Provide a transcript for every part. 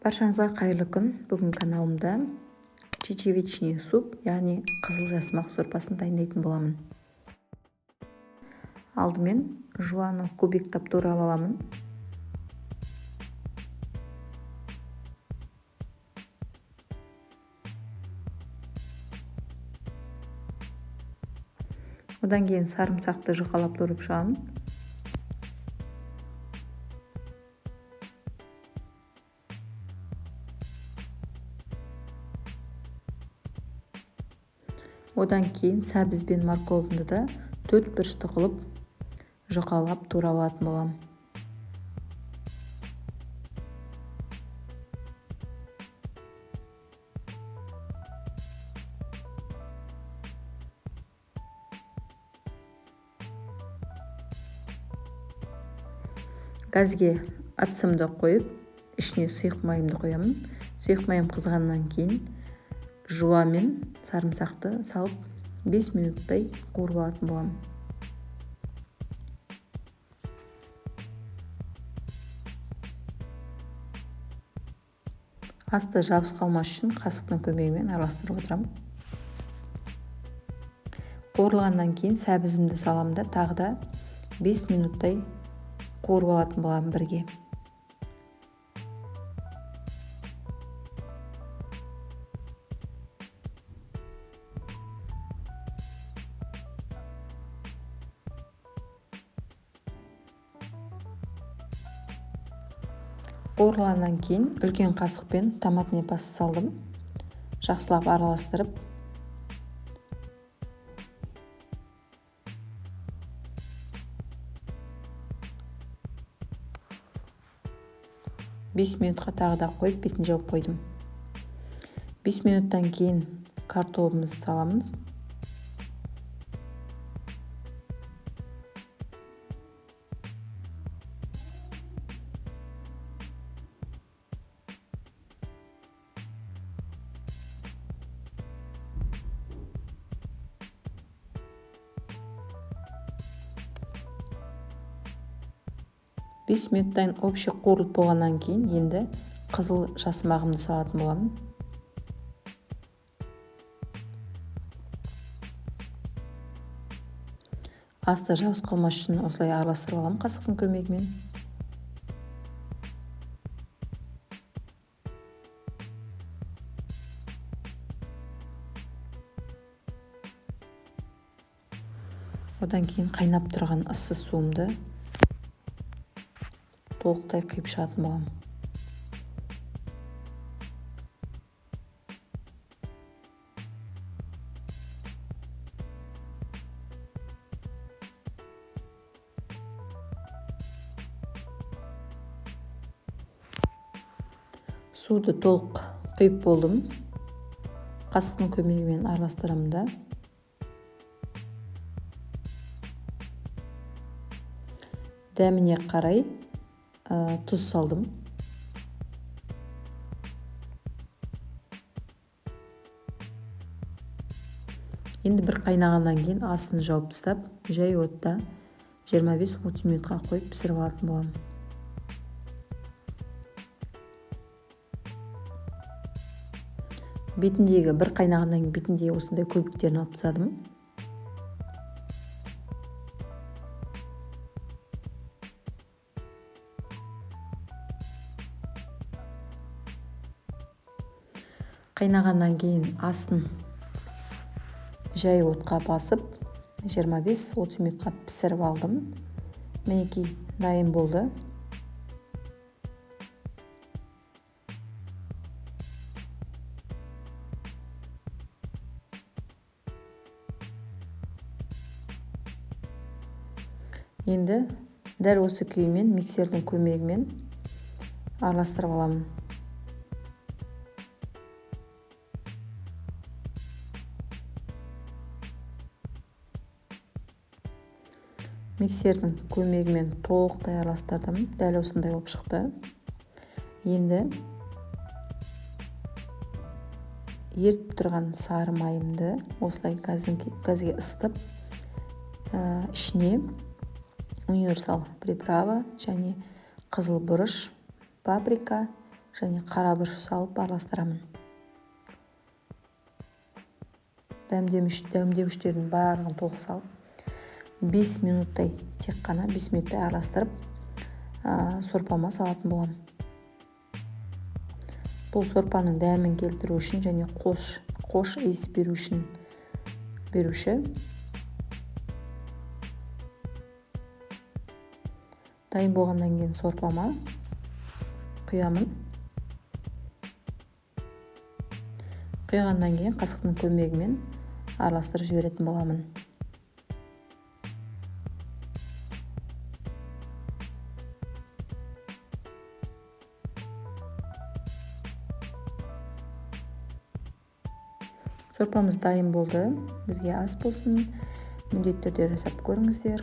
Баршаңызға қайырлы күн. Бүгін каналымда чечевичный суп, яғни қызыл жасымақ сорпасын дайындайтын боламын. Алдымен жуаны кубиктап турап аламын. Одан кейін сарымсақты жұқалап турап шығамын. Одан кейін сәбіз бен морковымды да төрт бұрышты қылып жұқалап турап алатын боламын. Газге ыдысымды қойып, ішіне сұйық майымды қоямын. Сұйық майым қызғаннан кейін жуа мен сарымсақты салып 5 минуттай қуырып алатын боламын. Асты жабысып қалмас үшін қасықтың көмегімен араластырып отырамын. Қуырылғаннан кейін сәбізімді саламын да тағы да 5 минуттай қуырып алатын боламын бірге. Қуырылғаннан кейін үлкен қасықпен томатный паста салдым. Жақсылап араластырып, бес минутқа тағы да қойып бетін жауып қойдым. 5 минуттан кейін картобымызды саламыз. Бес минуттан общий қуырылып болғаннан кейін енді қызыл жасымағымды салатын боламын. Асты жабысып қалмас үшін осылай араластырып аламын қасықтың көмегімен. Одан кейін қайнап тұрған ыссы суымды толықтай құйып шығатын боламын. Суды толық құйып болдым. Қасықтың көмегімен араластырамын да. Дәміне қарай тұз салдым. Енді бір қайнағаннан кейін астын жауып тастап, жай отта 25-30 минутқа қойып пісіріп алатын боламын. Бетіндегі бір қайнағаннан кейін бетіндегі осындай көбіктерін алып тастадым. Қайнағаннан кейін астын жай отқа басып 25-30 минутқа пісіріп алдым. Мінекей дайын болды. Енді дәл осы күймен миксердің көмегімен араластырып аламын. Миксердің көмегімен толықтай араластырдым. Дәл осындай болып шықты. Енді еріп тұрған сары майымды осылай газге ысытып, ішіне универсал приправа және қызыл бұрыш, паприка және қара бұрыш салып араластырамын. Дәмдеміштердің барлығын толық салып 5 минуттай, тек қана 5 минуттай араластырып, сорпама салатын боламын. Бұл сорпаның дәмін келтіру үшін және қош иіс беру үшін беруші. Дайын болғаннан кейін сорпама құямын. Құйғаннан кейін қасықтың көмегімен араластырып жіберетін боламын. Сорпамыз дайын болды. Бізге ас болсын. Міндетті түрде жасап көріңіздер.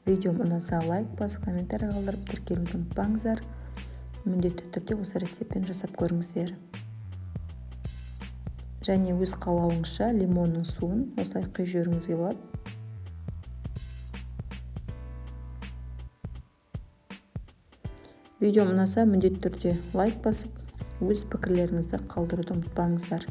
Видеом ұнаса лайк басып, комментарий қалдырып, тіркелуді ұмытпаңыздар. Міндетті түрде осы рецептпен жасап көріңіздер. Және өз қалауыңызша лимонның суын осылай құйып жіберуіңізге болады. Видеом ұнаса міндетті түрде лайк басып, өз пікірлеріңізді қалдыруды ұмытпаңыздар.